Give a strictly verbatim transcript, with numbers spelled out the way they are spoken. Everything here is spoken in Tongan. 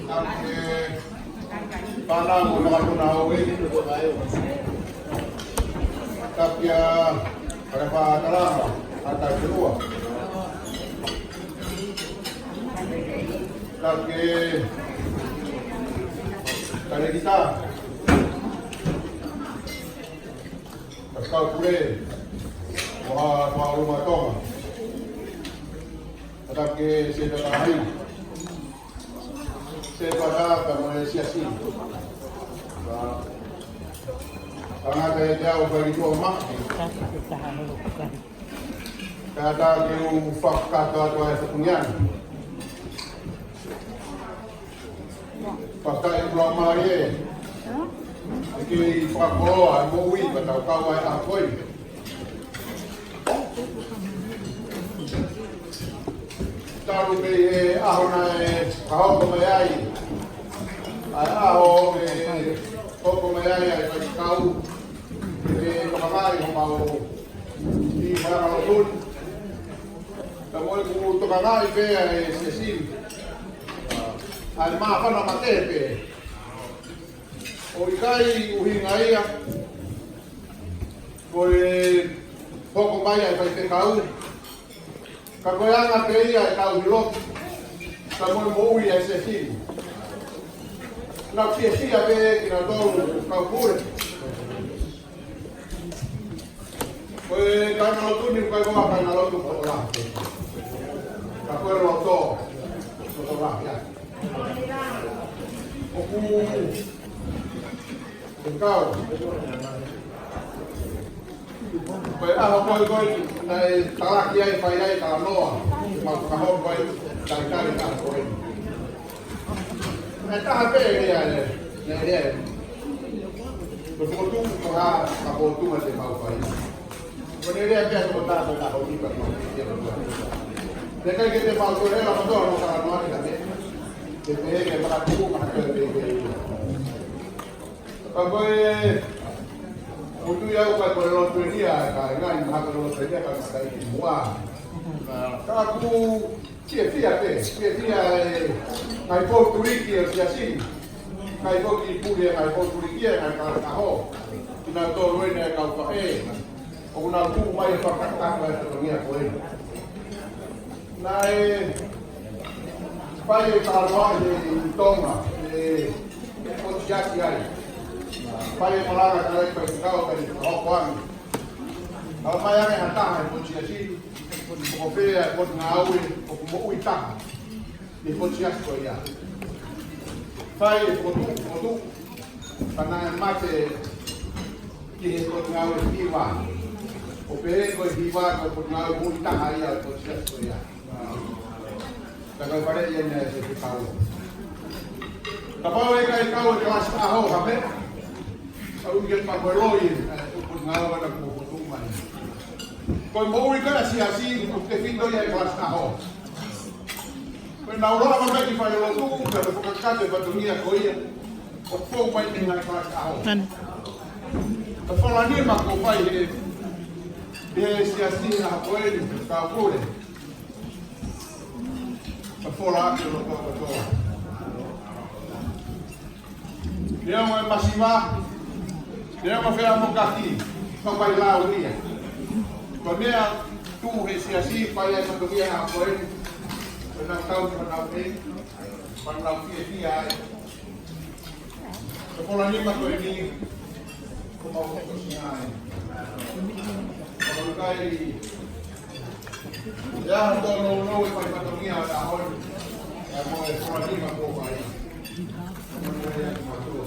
Tapu ki he fānau ʻo Nakapuna ʻo e. Tapu ki he Kau Fakatātā, ʻa e Taʻakiʻua. Tapu ki he Kalekita. Ka kau pule, ʻo ha Fakaluma Tonga. Tapu ki he Sētuata High. Sētuata pea mo e Siasi. Ka, ka ngata ʻiate au ʻoku ʻikai ke u maʻu. Ka ta ke u fakakakato atu ʻa e fatongia ni. Fakataʻi ʻula mai ē. ʻE kei fakakoloa e moʻui, ka tau kau ai ʻa koe. Talu pē he ʻaho naʻe fakahoko mai ai. ʻA e ʻaho ʻe hoko mai ai ʻa e faifekau. ʻE tokangaʻi homau ʻi Fakalotun. Ka mo e ku tokangaʻi pē ʻa e Siasi. ʻA e māfana mate pē. ʻOku ʻikai ʻuhinga ia ko e hoko mai ʻa e faifekau. Ka ko e anga pē ia ʻetau hilo. Ka mo e moʻui ʻa e Siasi. Naʻa ku fiefia pē kinautolu kau pule. Ko e kāingalotu ni, ko e kāingalotu ko ʻola. Ka ko e loto, loto la, ia. ʻOku, ʻe kau. Ko e ʻaho ko ē ko ē, naʻe talaki ai, fai ai, talanoa. Mau fakahoko ai, talitali ka ko ē. Naʻe taha pē ʻe lea, ʻe lea. Ko e fokotuʻu ko ha, ka fokotuʻu ma te mau fai. Ko ʻene lea pē ʻa e tokotaha ko e taha ʻo ʻipa ko e. Te kai ke te mau toe hela kotoa ʻo talanoa ki ha meʻa. Te pehē ke makatuʻu, makatuʻu pē pē. Ka ko e, ʻoku tui au ka ko e lotu eni ia, ka e ngaahi mahaki lotu eni ia, ka matai ki muʻa. Ka ʻoku fiefia pē, fiefia e ngaahi poutuliki ʻo e Siasi. Ngaahi poutuliki, ngaahi poutuliki, ngaahi kalakaho. Kinautolu eni e kau faʻē. ʻOku nau tuʻu mai ʻo fakakakato e fatongia ko ē. Naʻe fai e kalanoa ʻi Tonga, ʻe, ʻe Potiasi ai. Fai e malanga ka e faifekau ka ʻi Haukoani. Ka ʻomai ange ha taha ʻe Potiasi, ʻoku pehē ʻa e potungāue, ʻoku moʻui taha. ʻI Potiasi ko ia. Fai e fokotuʻu, fokotuʻu. Ka naʻe mate ki he potungāue hiva. ʻO pehē ko e hiva ko e potungāue moʻui taha ia ʻo Potiasi ko ia. Ka ko e fale ia naʻe se te kau. Kapau ʻe ʻikai kau e kalasi ʻaho ha meʻa. Ka ui ke pa ko e loi, ʻe, potungāue ʻana ko e fokotuʻu mai. Ko e moʻui ko ē ʻa e Siasi, ʻoku tefito ia e kalasi ʻaho. Ko e nau lava mai ki falelotu, pea fakakakato e fatongia ko ia. ʻO fou mai ki he ngaahi kalasi ʻaho. Ka fola nima kuo fai he, he Siasi ʻaho ko eni, ka pule. Ka fola ake loto kotoa. Neongo e masiva, neongo feʻamokaki, ka ʻoku ʻikai lau ia. Ko e meʻa tuʻu he Siasi, fai ai e fatongia ʻaho ko eni. Ko e nau tau, ko e nau ʻei, ko e nau fiefia ai. Ko e fola nima ko eni, ko mau kotoa si ai. Ko e kai, ʻe ʻaho tō nounou e fai fatongia ʻa e ʻaho ni. ʻE mo e fola nima ko fai. Ko e nau ʻei atu mātou.